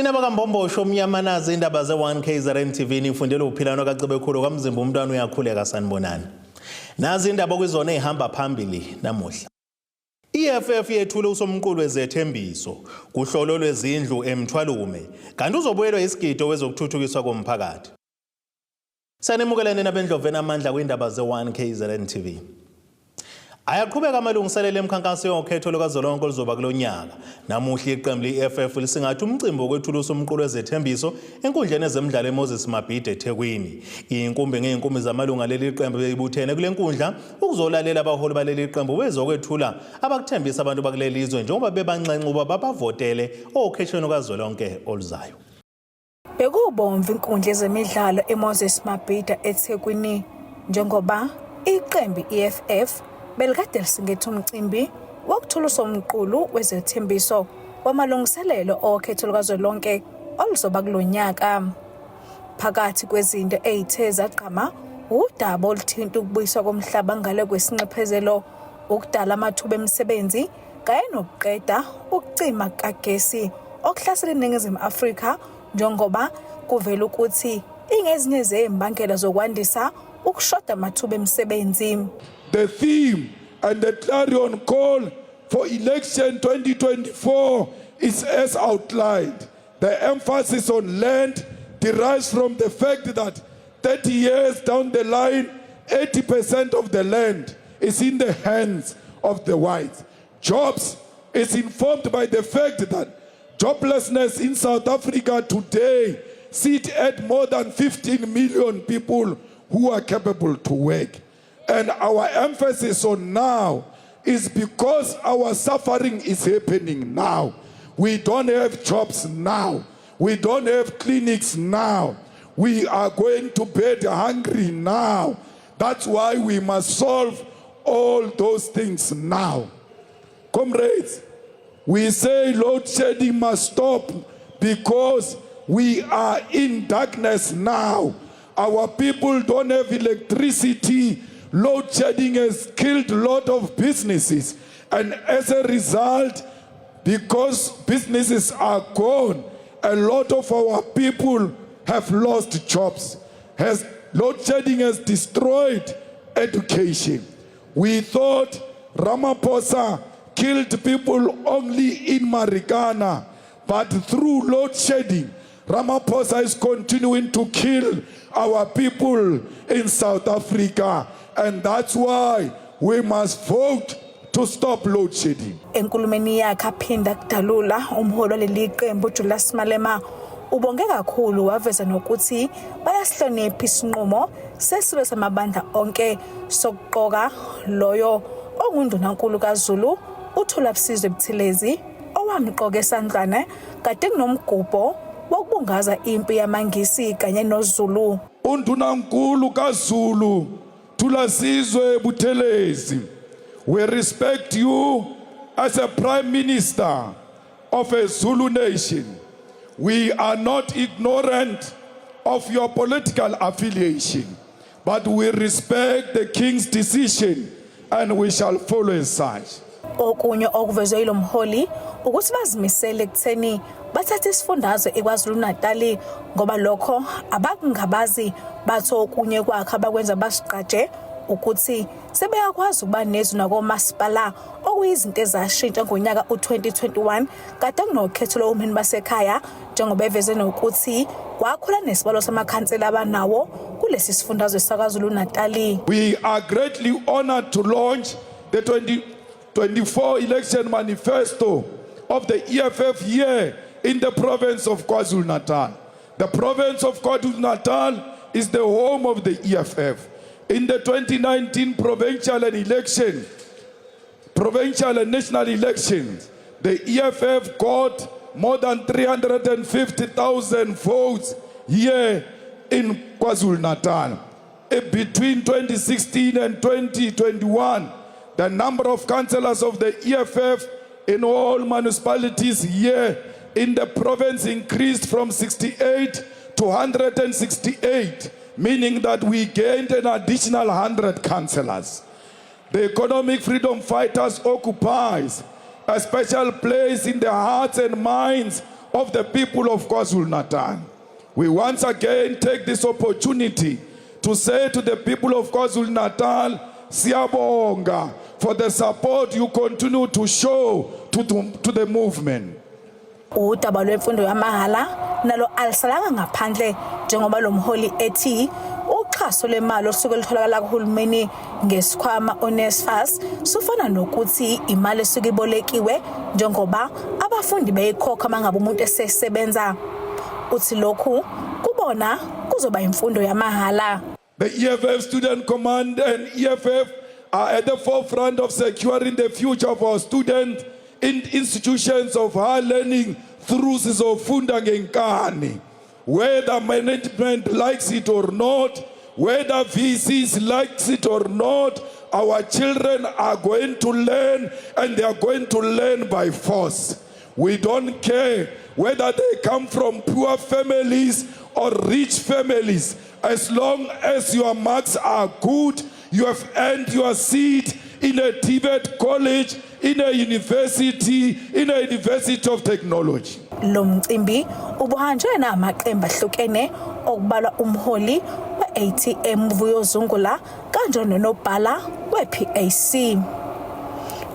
Nina bakaMbombosho omnyama, nazi indaba ze-1 KZN TV, nifundela uphilano kaCebekhulu kaMzimba, umntwana uyakhuleka. Sanibonani. Nazi indaba kwizona ezihamba phambili namuhla. EFF yethule usomqulu wezethembiso kuhlolo lwezindlu eMthwalume, kanti uzobuyelwa isigido wezokuthuthukiswa komphakathi. Sanemukelene nabendlovu enamandla kwindaba ze-1 KZN TV. Ayaqhubeka amalungiselelo emkhankaso yokhetho lukazwelonke oluzoba kulo nyaka. Namuhla iqembu le-EFF lisingatha umcimbi wokwethula usomqulu wezethembiso enkundleni ezemidlalo eMoses Mabhida eThekwini. Iy'nkumbi ngey'nkumbi zamalunga leli qembu beyibuthene kule nkundla ukuzolalela abaholi baleli qembu bezokwethula abakuthembisa abantu bakuleli zwe njengoba bebanxenxa ukuba babavotele okhethweni lukazwelonke oluzayo. Bekubomvu inkundla yezemidlalo eMoses Mabhida eThekwini njengoba iqembu i-EFF belikade lisingethe umcimbi wokuthola usomqulu wezethembiso wamalungiselelo okhetho lukazwelonke oluzoba kulo nyaka. Phakathi kwezinto ey'the zagqama wudaba oluthinta ukubuyiswa komhlaba ngale kwesinxephezelo, ukudala amathuba emisebenzi kanye nokuqeda ukucima kukagesi okuhlasela iNingizimu Afrika njengoba kuvela ukuthi ingezinye zezimbangela zokwandisa ukushoda amathuba emisebenzi. The theme and the clarion call for election 2024 is as outlined. The emphasis on land derives from the fact that 30 years down the line, 80% of the land is in the hands of the whites. Jobs is informed by the fact that joblessness in South Africa today sit at more than 15 million people who are capable to work. And our emphasis on now is because our suffering is happening now. We don't have jobs now. We don't have clinics now. We are going to bed hungry now. That's why we must solve all those things now. Comrades, we say load shedding must stop because we are in darkness now. Our people don't have electricity. Load shedding has killed a lot of businesses. And as a result, because businesses are gone, a lot of our people have lost jobs. Has load shedding has destroyed education. We thought Ramaphosa killed people only in Marikana, but through load shedding, Ramaphosa is continuing to kill our people in South Africa. And that's why we must vote to stop load shedding. Enkulumeni yakhe aphinda kudalula umholi waleli qembu uJulius Malema ubonge kakhulu, waveza nokuthi bayasihlonipha isinqumo sesilo samabandla onke sokuqoka loyo ongundunankulu kaZulu uThulasizwe Buthelezi owamqoka eSandlwana kade kunomgubho wokubungaza impi yamaNgisi kanye noZulu. Undunankulu kaZulu Thulasizwe Buthelezi, we respect you as a prime minister of a Zulu nation. We are not ignorant of your political affiliation, but we respect the king's decision and we shall follow as such. Okunye okuvezwe yilo mholi ukuthi bazimisele ekutheni bathathe isifundazwe iKwaZulu Natali ngoba lokho abakungabazi, bathi okunye kwakhe abakwenza basiqaje ukuthi sebeyakwazi ukuba nezwi nakomasipala, okuyizinto ezashintsha ngonyaka u-2021 kade kunokhetho lohulumeni basekhaya, njengoba eveze nokuthi kwakhula nesibalo samakhansela abanawo kulesi sifundazwe saKwaZulu Natali. We are greatly honored to launch the 2024 election manifesto of the EFF here in the province of KwaZulu Natal. The province of KwaZulu Natal is the home of the EFF. In the 2019 provincial and national elections, the EFF got more than 350,000 votes here in KwaZulu Natal. Between 2016 and 2021, the number of councillors of the EFF in all municipalities here in the province increased from 68 to 168, meaning that we gained an additional 100 councillors. The Economic Freedom Fighters occupies a special place in the hearts and minds of the people of KwaZulu-Natal. We once again take this opportunity to say to the people of KwaZulu-Natal, Siyabonga for the support you continue to show to the movement. Udaba lwemfundo yamahhala nalo alisalanga ngaphandle njengoba lo mholi ethi uxhaso lwemali olusuke lutholakala kuhulumeni ngesikhwama uNSFAS sufana nokuthi imali esuke ibolekiwe njengoba abafundi beyikhokha mangabe umuntu esesebenza. Uthi lokhu kubona kuzoba imfundo yamahhala. The EFF Student Command and EFF are at the forefront of securing the future of our students in institutions of higher learning through Sizofunda Ngenkani. Whether management likes it or not, whether VCs likes it or not, our children are going to learn, and they are going to learn by force. We don't care whether they come from poor families or rich families. As long as your marks are good, you have earned your seat in a TVET college, in a university, in a university of technology. Lo mcimbi ubuhanjwe namaqembu ahlukene okubalwa umholi we-ATM Vuyo Zungula kanjalo nonobhala we-PAC.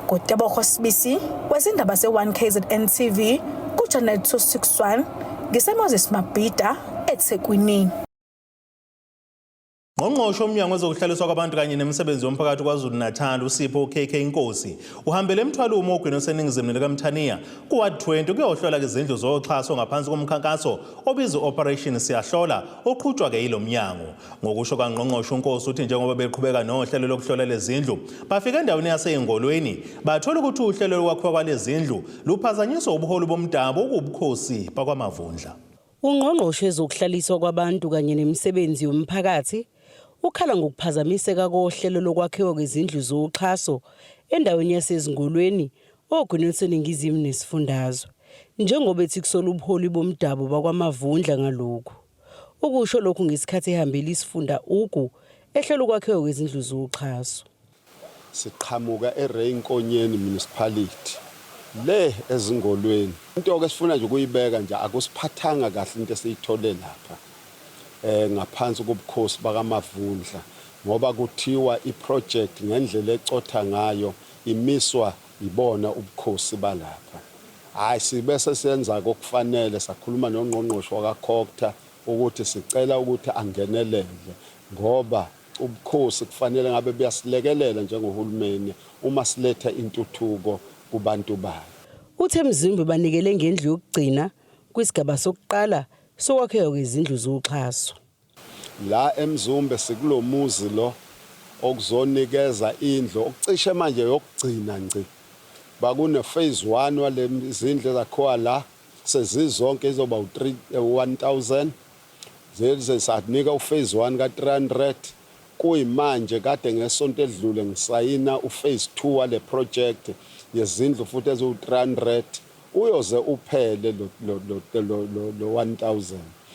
Ngutebogo Sibisi wezindaba ze-1 KZN TV ku-Channel 261 ngiseMoses Mabhida eThekwini. Ngqongqoshe womnyango wezokuhlaliswa kwabantu kanye nemisebenzi yomphakathi KwaZulu-Natal uSipho KK Nkosi uhambele eMthwalume ogwini oseningizimu likaMthaniya ku-Ward 20 ukuyohlola izindlu zoxhaso ngaphansi komkhankaso obizwa Operation Siyahlola oqhutshwa-ke yilo mnyango. Ngokusho kangqongqoshe uNkosi uthi njengoba beqhubeka nohlelo lokuhlola lezindlu bafika endaweni yasey'ngolweni bathola ukuthi uhlelo lokwakhiwa kwalezindlu luphazanyiswa ubuholi bomdabu okuwubukhosi bakwaMavundla. Ungqongqoshe wezokuhlaliswa kwabantu kanye nemisebenzi yomphakathi ukhala ngokuphazamiseka kohlelo lokwakhiwa kwezindlu zoxhaso endaweni yaseZingolweni ogwini oluseningizimu nesifundazwe njengoba ethi kusola ubuholi bomdabu bakwaMavundla ngalokhu. Ukusho lokhu ngesikhathi ehambela isifunda Ugu ehlola ukwakhiwa kwezindlu zoxhaso. Siqhamuka eRay Nkonyeni Municipality le eZingolweni. Into ke sifuna nje ukuyibeka nje, akusiphathanga kahle into esiyithole lapha ngaphansi kobukhosi bakaMavundla, ngoba kuthiwa iproject ngendlela ecotha ngayo imiswa ibona ubukhosi balapha. Hayi, sibe sesenza okufanele, sakhuluma nongqongqoshe wakaCogta ukuthi sicela ukuthi angenelele, ngoba ubukhosi kufanele ngabe buyasilekelela njengohulumeni uma siletha intuthuko kubantu bayo. Uthe Mzimbe banikele ngendlu yokugcina kwisigaba sokuqala sokwakhiwa kwezindlu zoxhaso. La eMzumbe sikulomuzi lo okuzonikeza indlu okucishe manje yokugcina ngci. Bakune phase 1 wale zindlu ezakhiwa la sezizonke izoba u3 1000, zize sanika uphase 1 ka300. Kuyimanje kade ngesonto edlule ngisayina uphase 2 wale project yezindlu futhi eziwu300, uyoze uphele lo 1000.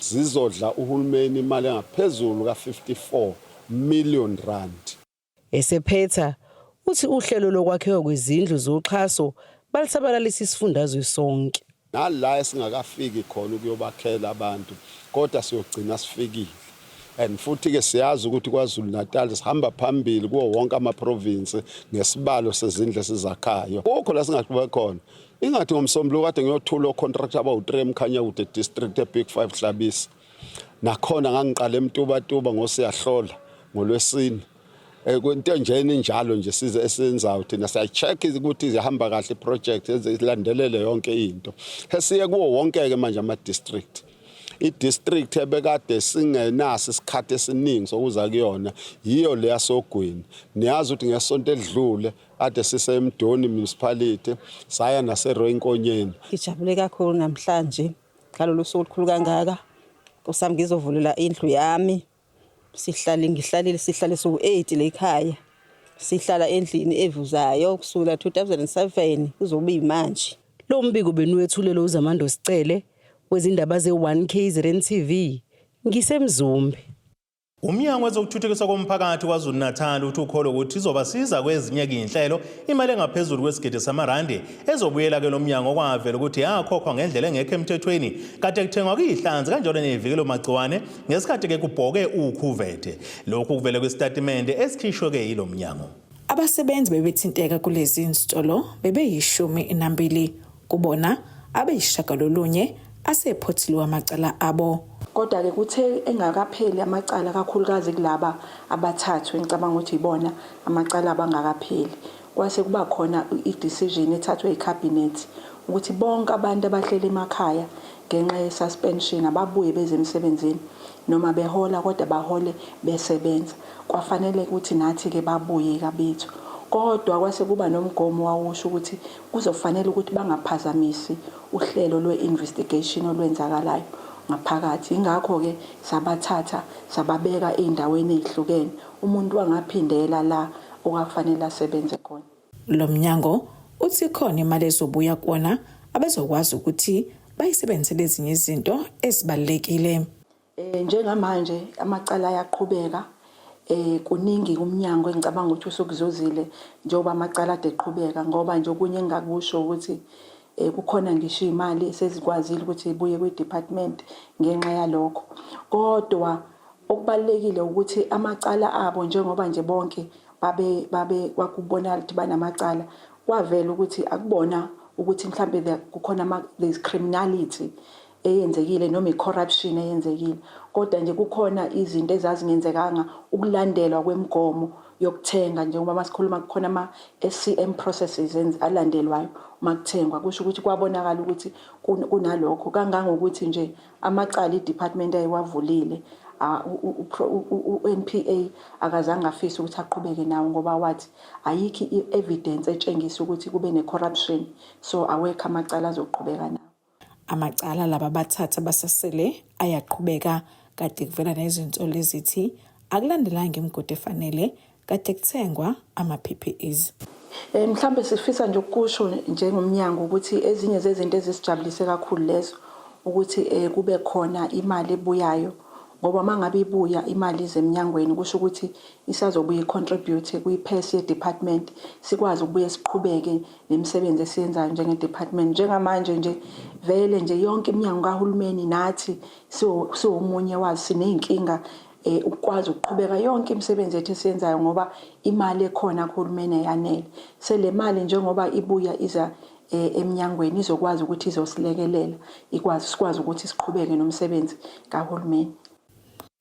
Zizodla uhulumeni imali engaphezulu ka54 million rand. Esephetha uthi uhlelo lokwakhiwa kwezindlu zoxhaso balisabalalisa isifundazwe sonke. Nala esingakafiki khona ukuyobakhela abantu, kodwa siyogcina sifikile. And futhi ke siyazi ukuthi KwaZulu Natal sihamba phambili kuwo wonke ama province ngesibalo sezindlu esizakhayo. Kukho la singaqhubeka khona. Ingathi ngomsombuluko kade ngiyothula ocontract abawu3 eMkhanyakude district eBig 5 Hlabisa. Nakhona ngangiqala eMtubatuba ngosiyahlola ngolwesine. Kwento njena injalo nje size esenzayo thina siyacheck ukuthi zihamba kahle iproject, ilandelele yonke into. Sesiye kuwo wonke ke manje ama district. I-district ebekade singenaso isikhathi esiningi sokuza kuyona yiyo leya sogwini. Niyazi ukuthi ngesonto edlule ade sisemdoni municipality, saya naseRoy Nkonyeni. Ngijabule kakhulu namhlanje ngalolu suku olukhulu kangaka. Nkosi ngizovulela indlu yami. Sihlale ngihlalile sihlale siwu8 le ekhaya. Sihlala endlini evuzayo kusukela 2007 kuzobe manje. Lo mbiko beniwethulelwe uZamando Sicele wezindaba ze-1 KZN TV ngisemzumbe. Umnyango wezokuthuthukiswa komphakathi KwaZulu-Natal uthi ukholwa ukuthi izobasiza kwezinye izinhlelo imali engaphezulu kwesigidi samarandi ezobuyela ke lo mnyango kwavela ukuthi yakhokhwa ngendlela engekho emthethweni kade kuthengwa kuyihlanzi kanjalo nezivikelo magciwane ngesikhathi ke kubhoke ukhuvethe. Lokhu kuvele kwisitatimende esikhishwe ke yilo mnyango. Abasebenzi bebethinteka kulezi zinstolo bebeyishumi nambili, kubona abeyisishiyagalolunye asephothiliwe amacala abo. Kodwa-ke kuthe engakapheli amacala, kakhulukazi kulaba abathathu engicabanga ukuthi ibona amacala abangakapheli, kwase kuba khona i-decision ethathwe ikhabhinethi ukuthi bonke abantu abahleli emakhaya ngenxa ye-suspension ababuye beze emsebenzini, noma behola kodwa bahole besebenza. Kwafanele ukuthi nathi-ke babuye kabethu, kodwa kwase kuba nomgomo wawusho ukuthi kuzofanele ukuthi bangaphazamisi uhlelo lwe-investigation olwenzakalayo ngaphakathi. Ingakho-ke sabathatha sababeka ey'ndaweni ey'hlukene, umuntu wangaphindela la okwakufanele asebenze khona. Lo mnyango uthi khona imali ezobuya kuwona abezokwazi ukuthi bayisebenzisele ezinye izinto ezibalulekile. Njengamanje amacala ayaqhubeka. Kuningi kumnyango engicabanga ukuthi usukuzuzile njengoba amacala ade eqhubeka, ngoba nje okunye engingakusho ukuthi kukhona ngisho imali esezikwazile ukuthi ibuye kwi-department ngenxa yalokho. Kodwa okubalulekile ukuthi amacala abo, njengoba nje bonke babe kwakubonakala ukuthi banamacala, kwavela ukuthi akubona ukuthi mhlambe kukhona there's criminality eyenzekile noma i-corruption eyenzekile, kodwa nje kukhona izinto ezazingenzekanga ukulandelwa kwemigomo yokuthenga. Njengoba masikhuluma kukhona ama-SCM processes alandelwayo uma kuthengwa, kusho ukuthi kwabonakala ukuthi kunalokho, kangangokuthi nje amacala i-department ayiwavulile, u-NPA akazange afise ukuthi aqhubeke nawo ngoba wathi ayikho i-evidence etshengisa ukuthi kube ne-corruption, so awekho amacala azoqhubeka nawo. Amacala laba bathatha abasasele ayaqhubeka, kade kuvela nezinsolo ezithi akulandelanga imigodi efanele kade kuthengwa ama-PPEs. Mhlambe sifisa nje ukusho njengomnyango ukuthi ezinye zezinto ezisijabulise kakhulu lezo, ukuthi kube khona imali ebuyayo, ngoba mangabe ibuya imali ize eminyangweni kusho ukuthi isazobuya i-contribute kwi-purse ye-department, sikwazi ukubuye siqhubeke nemisebenzi esiyenzayo njenge-department. Njengamanje nje vele nje yonke iminyango kahulumeni, nathi siwomunye wazo, siney'nkinga ukwazi ukuqhubeka yonke imisebenzi yethu esiyenzayo ngoba imali ekhona kuhulumeni ayanele. Sele mali njengoba ibuya iza eminyangweni izokwazi ukuthi izosilekelela, ikwazi sikwazi ukuthi siqhubeke nomsebenzi kahulumeni.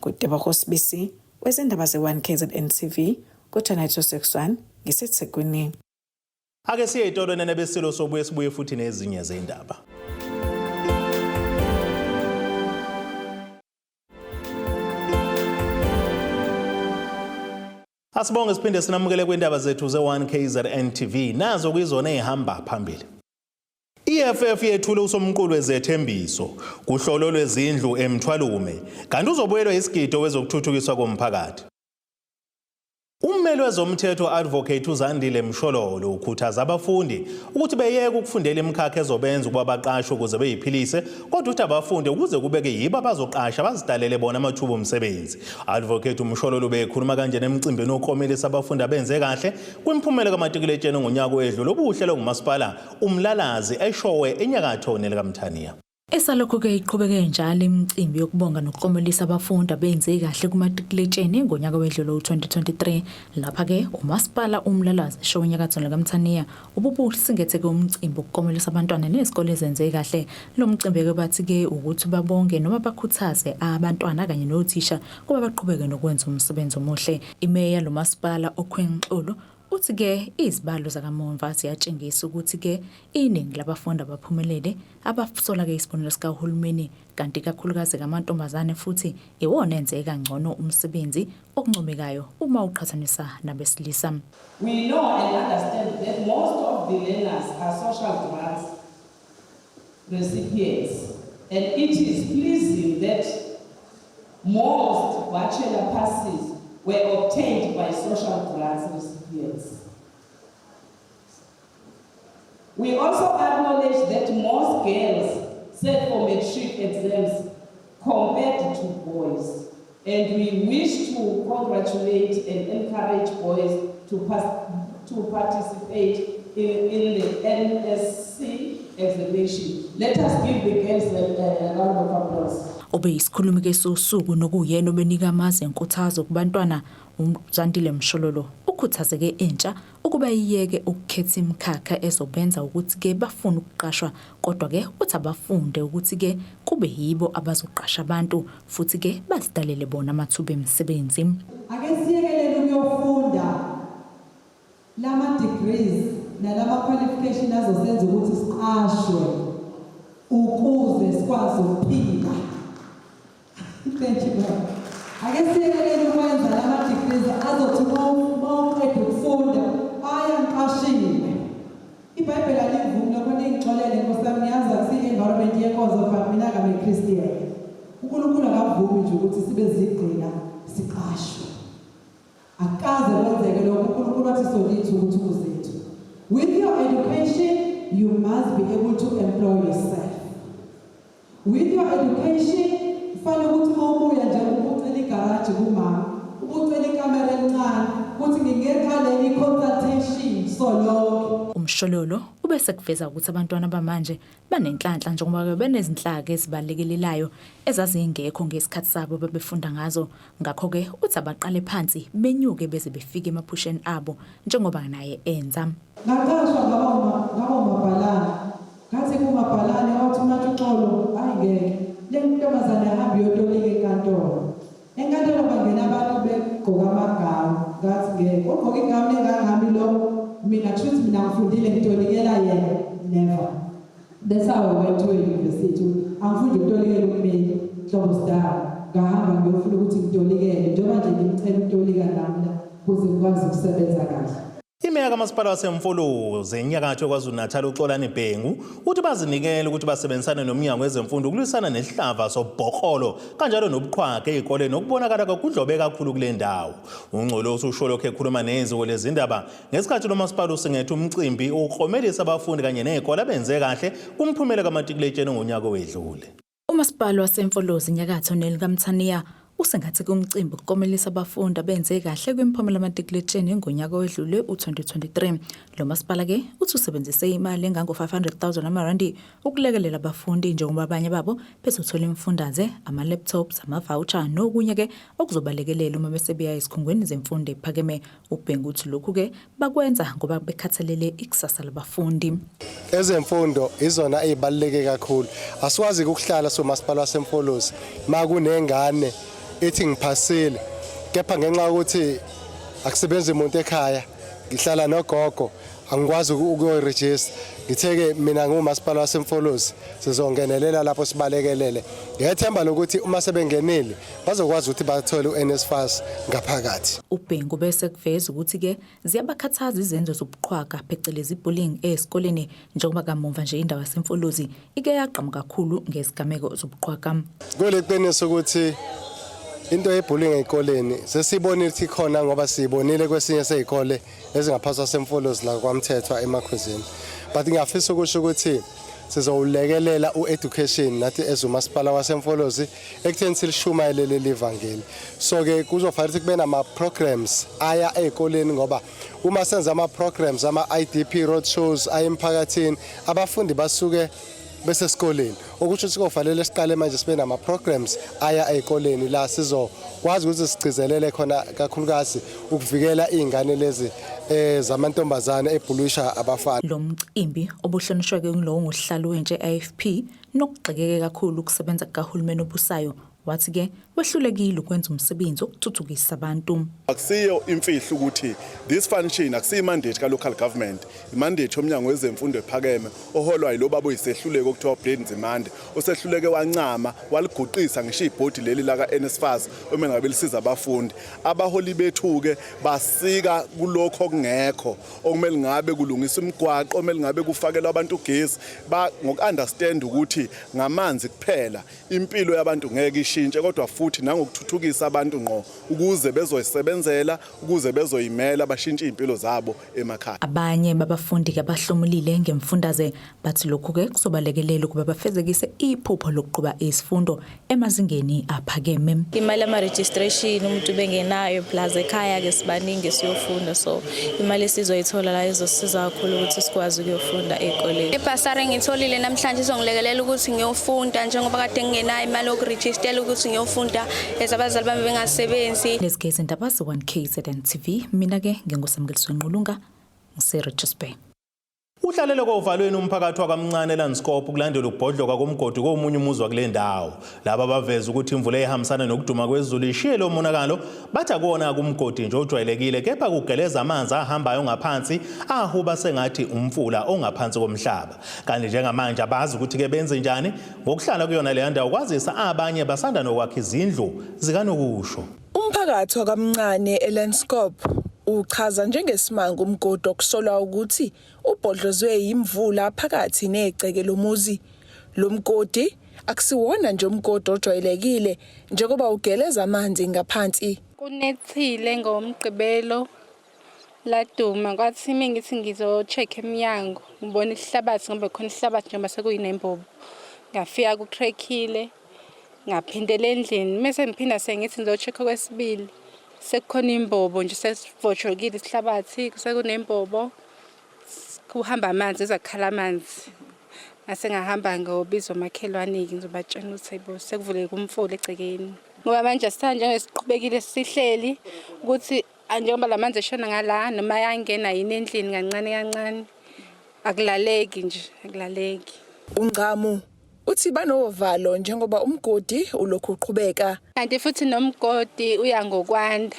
KuTebogo Sibisi wezindaba ze-1 KZN TV ku-Channel 261 ngiseThekwini. Ake siye ey'tolo nene besilo, sobuye sibuye futhi nezinye zey'ndaba. Asibonge siphinde sinamukele kwindaba zethu ze-1 KZN TV, nazo kuyizona ey'hamba phambili. EFF yethule usomqulu wezethembiso kuhlolo lwezindlu eMthwalume, kanti uzobuyelwa isigido wezokuthuthukiswa komphakathi. Ummeli wezomthetho Advocate uZandile Mshololo ukhuthaza abafundi ukuthi beyeke ukufundela imikhakha ezobenza ukuba baqashwe ukuze beyiphilise, kodwa uthi abafunde ukuze kubeke yibo abazoqasha bazidalele bona amathuba omsebenzi. Advocate uMshololo ubekhuluma kanje nemcimbini wokuklomelisa abafundi abenze kahle kwimiphumela kamatikuletsheni ngonyaka owedlule obuhlelwe ngumasipala uMlalazi eShowe enyakatho nelikaMthaniya. Esalokhu-ke iqhubeke njalo imicimbi yokubonga nokuklomelisa abafundi abenze kahle kumatikuletsheni ngonyaka wedlule u-2023. Lapha-ke umasipala uMlalazi eShowe enyakatho likaMthaniya ububusingethe-ke umcimbi wokuklomelisa abantwana nezikole ezenze kahle. Lo mcimbi-ke bathi-ke ukuthi babonge noma bakhuthaze abantwana kanye nothisha kuba baqhubeke nokwenza umsebenzi omuhle. Imeya lo masipala uQueen Xulu uthi-ke izibalo zakamumva ziyatshengisa ukuthi-ke iningi labafundi abaphumelele abasola-ke isibonelo sikahulumeni, kanti ikakhulukazi kamantombazane futhi iwona enze kangcono umsebenzi okuncomekayo uma uqhathanisa nabesilisa. We know and understand that most of the learners are social grants recipients, and it is pleasing that most bachelor passes were obtained by social grants recipients. We also acknowledge that most girls sat for matric exams compared to boys. And we wish to congratulate and encourage boys to, pass, to participate in the NSC examination. Let us give the girls a round of applause. Obeyisikhulumi ke sosuku nokuyena obenika amazwi enkuthazo kubantwana uZandile Mshololo ukhuthazeke intsha ukuba iyeke ukukhetha imikhakha ezobenza ukuthi-ke bafune ukuqashwa kodwa-ke uthi abafunde ukuthi-ke kube yibo abazoqasha abantu futhi-ke bazidalele bona amathuba emisebenzi. Ake siyekelele ukuyofunda lama degrees nalama qualification azosenza ukuthi siqashwe ukuze sikwazi ukuphila. Thank you, Baba. Ake siyekelele ukwenza lama degrees azothi uma uqeda ukufunda aya ngiqashiwe. IBhayibheli alivumi lokho ningixolele Nkosi yami ngiyazi akusiyi-environment yenkonzo but mina ngame Christian. uNkulunkulu akavumi nje ukuthi sibe zigqila siqashwe. Akaze kwenzeke lokho uNkulunkulu wathi solithi ukuthi kuzethu. With your education you must be able to employ yourself. With your education kufanele ukuthi uma ubuya nje ubucela igaraji kumama, ubucela ikamera elincane ukuthi ngingenza le i-consultation solonke. UMshololo ube sekuveza ukuthi abantwana bamanje banenhlanhla njengoba benezinhlaka ezibalekelelayo ezazingekho ngesikhathi sabo babefunda ngazo ngakho-ke uthi abaqale phansi benyuke beze befike emaphusheni abo njengoba naye enza. Ngaqashwa ngaba umabhalane. Ngathi kumabhalane wathi umathi uxolo hayi ngeke. Le ntombazane yahambe iyotolika enkantolo. Enkantolo bangena abantu begqoka amagawuni. Ngathi ngeke. Ugqoka igawuni engangami lo mina kushuthi mina ngifundile ngitolikela yena. Never. That's how I went to a university. Angifundi ukutolikela ummeli hlobo sidala. Ngahamba ngiyofuna ukuthi ngitolikele njengoba nje ngimcela ukutolika nami la ukuze ngikwazi ukusebenza kahle. Imeya kamasipala waseMfolozi enyakatho KwaZulu-Natal uXolani Bhengu uthi bazinikele ukuthi basebenzisane nomnyango wezemfundo ukulwisana nesihlava sobhokrolo kanjalo nobuqhwaga ey'koleni okubonakala kudlobe kakhulu kule ndawo. UNgcolosi usho lokhu ekhuluma neziko lezindaba ngesikhathi lo masipala usingethe umcimbi ukuklomelisa abafundi kanye ney'kole abenze kahle kumphumela kamatikuletsheni ngonyaka owedlule. Umasipala waseMfolozi enyakatho nelikaMthaniya usengathi kumcimbi ukuklomelisa abafundi abenze kahle kwimiphumela yamatikuletsheni ngonyaka owedlule u-2023. Lo masipala-ke uthi usebenzise imali engango-500,000 amarandi ukulekelela abafundi njengoba abanye babo bezothola imifundaze, ama-laptops, ama-voucher nokunye-ke okuzobalekelela uma besebeya ezikhungweni zemfundo ephakeme. UBhengu uthi lokhu-ke bakwenza ngoba bekhathalele ikusasa labafundi. Ezemfundo izona ezibaluleke kakhulu. Asikwazi ukuhlala somasipala waseMfolozi makunengane ethi ngiphasile kepha ngenxa yokuthi akusebenzi umuntu ekhaya ngihlala nogogo angikwazi ukuyoregister. Ngithe-ke mina ngumasipala waseMfolozi sizongenelela lapho sibalekelele ngethemba lokuthi uma sebengenile bazokwazi ukuthi bathole u-NSFAS ngaphakathi. UBhengu bese kuveza ukuthi-ke ziyabakhathaza izenzo zobuqhwaga phecelezi bullying esikoleni njengoba kamuva nje indawo yaseMfolozi ike yagqama kakhulu ngezigameko zobuqhwaga. Kuliqiniso ukuthi into ye-bullying ey'koleni sesiyibonile ukuthi ikhona ngoba siyibonile kwesinye sey'kole ezingaphansi kwaseMfolozi la kwaMthethwa eMakhuzeni. But ngiyafisa ukusho ukuthi sizowulekelela u-education nathi as umasipala waseMfolozi ekutheni silishumayele leli vangeli. So-ke kuzofanele ukuthi kube nama-programs aya ey'koleni ngoba uma senza ama-programs ama-IDP road shows aya emphakathini abafundi basuke besesikoleni okusho ukuthi kofanele siqale manje sibe nama-programs aya ey'koleni la sizokwazi ukuthi sigcizelele khona kakhulukazi ukuvikela iy'ngane lezi zamantombazane ebhulisha abafana. Lo mcimbi obuhlonishwe-ke ngulowo ngusihlalo wentsha e-IFP nokugxekeke kakhulu ukusebenza kukahulumeni obusayo wathi-ke wehlulekile ukwenza umsebenzi wokuthuthukisa abantu. Akusiyo imfihlo ukuthi this function akusiyo mandate ka local government, imandate yomnyango wezemfundo ephakeme oholwa yilo baba oyisehluleko okuthiwa uBlade Nzimande osehluleke wancama waliguqisa ngisho ibhodi leli la ka NSFAS uma ngabe lisiza abafundi. Abaholi bethu ke basika kulokho. okungekho okumele ngabe kulungisa imigwaqo, okumele ngabe kufakelwa abantu ugesi, ba ngoku-understand ukuthi ngamanzi kuphela impilo yabantu ngeke ishintshe, kodwa futhi nangokuthuthukisa abantu ngqo ukuze bezoyisebenzela, ukuze bezoyimela, bashintshe iy'mpilo zabo emakhaya. Abanye babafundi-ke abahlomulile ngemfundaze bathi lokhu-ke kuzobalekelela ukuba bafezekise iphupho lokuqhuba isifundo emazingeni aphakeme. Imali yama-registration umuntu bengenayo plus ekhaya-ke sibaningi siyofunda, so imali esizoyithola la izosisiza kakhulu ukuthi sikwazi ukuyofunda ey'koleni. Ibhasari engiyitholile namhlanje izongilekelela ukuthi ngiyofunda njengoba kade ngingenayo imali yokurejistela ukuthi ngiyofunda as abazali bami bengasebenzi. Lezi ke izindaba ze-1 KZN TV, mina-ke nginguSamukeliso Nqulunga, ngise-Richards Bay. Uhlalele kovalweni umphakathi wakamncane eLanskop kulandela ukubhodloka komgodi komunye umuzi wakule ndawo. Laba baveza ukuthi imvula ehambisana nokuduma kwezulu ishiye lo monakalo, bathi akuwona kumgodi nje ojwayelekile kepha kugeleza amanzi ahambayo ngaphansi ahuba sengathi umfula ongaphansi komhlaba. Kanti njengamanje abazi ukuthi-ke benze njani ngokuhlala kuyona leya ndawo, kwazisa abanye basanda nokwakha izindlu zikanokusho. Umphakathi wakamncane eLanskop uchaza njengesimanga umgodi okusolwa ukuthi ubhodlozwe yimvula phakathi negceke lomuzi. Lo mgodi akusiwona nje umgodi ojwayelekile njengoba ugeleza amanzi ngaphansi. Kunethile ngoMgqibelo laduma, kwathi uma ngithi ngizo-check emnyango ngibona isihlabathi ngoba khona isihlabathi njengoba sekuyinembobo. Ngafika ku-crack-ile ngaphindela endlini, mese ngiphinda sengithi ngizo-check okwesibili sekukhona imbobo nje, sesivotshokile isihlabathi, sekunembobo, kuhamba amanzi, ezakhala amanzi. Ngase ngahamba ngobiza omakhelwane-ke ngizobatshela ukuthi hayibo sekuvuleke umfula egcekeni, ngoba manje asithanda njengoba siqhubekile sihleli ukuthi njengoba la manzi eshona ngala noma ayangena yini endlini kancane kancane, akulaleki nje, akulaleki. UNgcamu uthi banovalo njengoba umgodi ulokhu uqhubeka. Kanti futhi nomgodi uya ngokwanda,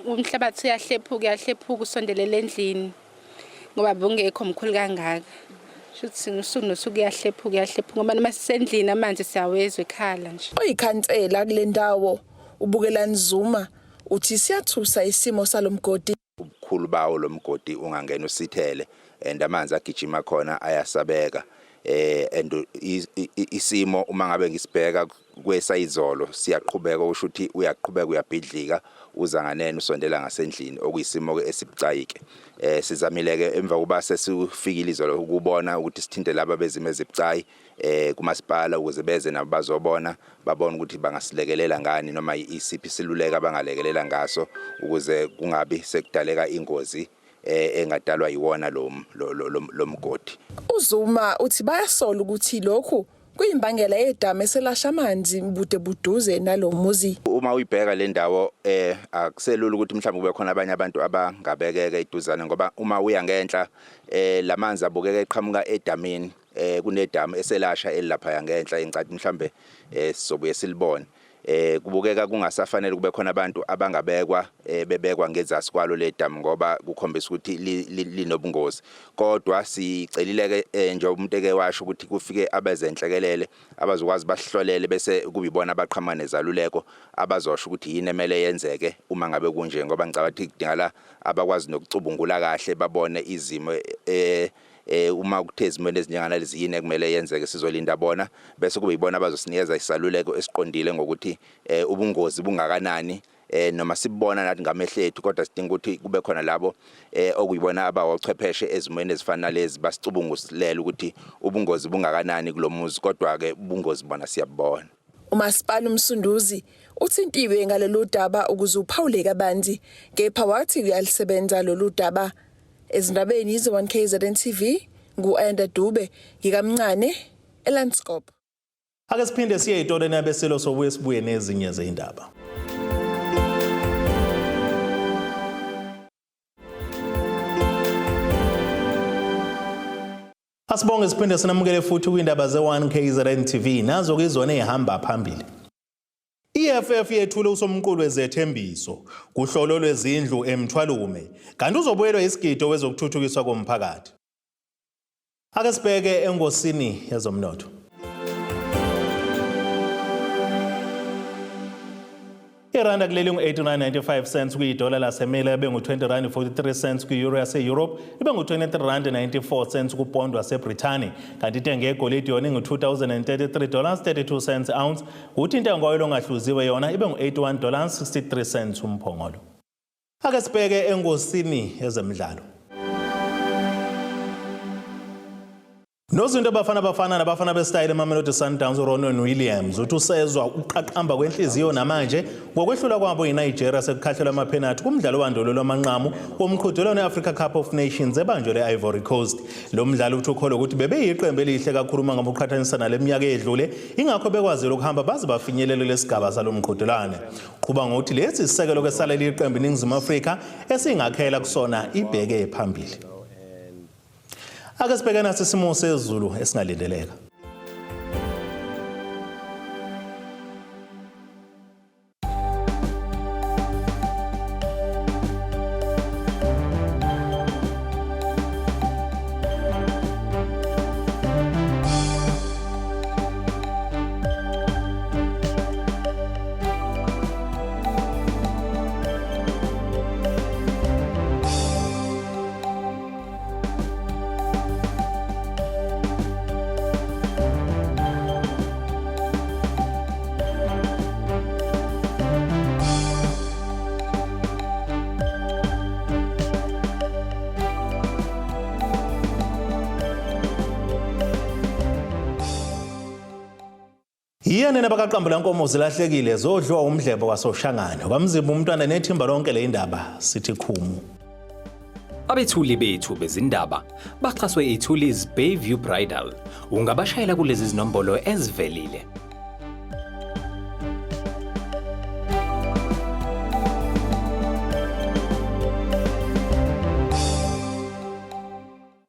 umhlabathi uyahlephuka, uyahlephuka usondelela endlini ngoba bungekho mkhulu kangaka. Shuthi usuku nosuku uyahlephuka, uyahlephuka ngoba noma sisendlini amanzi siyawezwa ekhala nje. Oyikhansela kule ndawo uBukelani Zuma uthi siyathusa isimo salomgodi. Ubukhulu bawo lo mgodi ungangena usithele and amanzi agijima khona ayasabeka, and isimo uma ngabe ngisibheka kwesayizolo siyaqhubeka, usho ukuthi uyaqhubeka uyabhidlika, uza nganene usondela ngasendlini, okuyisimo ke esibucayi ke. Sizamile ke emva kuba sesifikile izolo ukubona ukuthi sithinte laba bezimo ezibucayi kumasipala ukuze beze nabo bazobona, babone ukuthi bangasilekelela ngani noma isiphi isiluleko abangalekelela ngaso ukuze kungabi sekudaleka ingozi engadalwa yiwona lo lo mgodi. UZuma uthi bayasola ukuthi lokhu kuyimbangela yedamu eselasha amanzi bude buduze nalo muzi. Uma uyibheka le ndawo akuselula ukuthi mhlawumbe kube khona abanye abantu abangabekeka eduzane, ngoba uma uya ngenhla lamanzi abukeka eqhamuka edamini, kunedamu eselasha elilapha ngenhla engicathi mhlambe sizobuye silibone. Kubukeka kungasafanele kube khona abantu abangabekwa bebekwa ngezasi kwalo le damu ngoba kukhombisa ukuthi linobungozi. Kodwa sicelile ke njengoba umuntu eke washo ukuthi kufike abezenhlekelele abazokwazi basihlolele, bese kubibona abaqhamuka nezaluleko abazosho ukuthi yini emele yenzeke uma ngabe kunje, ngoba ngicabanga ukuthi kudingala abakwazi nokucubungula kahle babone izimo uma kuthe ezimweni ezinjenganalezi yini ekumele yenzeke. Sizolinda bona bese kube yibona abazosinikeza isaluleko esiqondile ngokuthi ubungozi bungakanani, noma sibona nathi ngamehlo ethu, kodwa sidinga ukuthi kube khona labo okuyibona abawochwepheshe ezimweni ezifana nalezi basicubungusilela ukuthi ubungozi bungakanani kulomuzi, kodwa ke ubungozi bona siyabubona. Umasipala uMsunduzi uthintiwe ngalolu daba ukuze uphawule kabanzi, kepha wathi uyalisebenza lolu daba. Ezindabeni ze-1 KZN TV, ngu-Ayanda Dube, ngikamncane eLanskop. Ake siphinde siye ey'tolweni yabesilo, sobuye sibuye nezinye zey'ndaba. Asibonge siphinde sinamukele futhi kwindaba ze-1 KZN TV, nazo ke izona ey'hamba phambili. I-EFF yethule usomqulu wezethembiso kuhlolo lwezindlu eMthwalume, kanti uzobuyelwa isigido wezokuthuthukiswa komphakathi. Ake sibheke engosini yezomnotho. Iranda kuleli ngu-89.95 cents kuyidola laseMelika, ibe ngu-20 rand 43 cents kwi-euro yase-Europe, ibe ngu-23 rand 94 cents kupondo waseBrithani. Kanti intengo yegolide yona ingu-2033 dollars 32 cents ounce, kuthi intengo oyilo ongahluziwe yona ibe ngu-81 dollars 63 cents umphongolo. Ake sibheke engosini yezemidlalo. Nozinto abafana bafana nabafana besitayela eMamelodi Sundowns uRonan Williams uthi usezwa ukuqaqamba kwenhliziyo namanje ngokwehlula kwabo yiNigeria sekukhahlelwa amaphenathi kumdlalo wandulo lwamanqamu womqhudelwano we-Africa Cup of Nations ebanjwe le-Ivory Coast. Lo mdlalo uthi ukholwa ukuthi bebeyiqembu elihle kakhulu uma ngabe uqhathanisa nale minyaka eyedlule, ingakho bekwazile ukuhamba baze bafinyelele lesigaba salo mqhudelwano. Qhuba ngokuthi lesi sisekelo kesaleli iqembu iNingizimu Afrika esingakhela kusona ibheke phambili. Ake sibheke nasi isimo sezulu esingalindeleka. Yiya nina bakaqambula nkomo zilahlekile zodliwa umdlebo wasoshangane kwamzimba umntwana nethimba lonke le indaba sithi khumu. Abethuli bethu bezindaba baxhaswe iThuli's Bayview Bridal. Ungabashayela kulezi zinombolo ezivelile.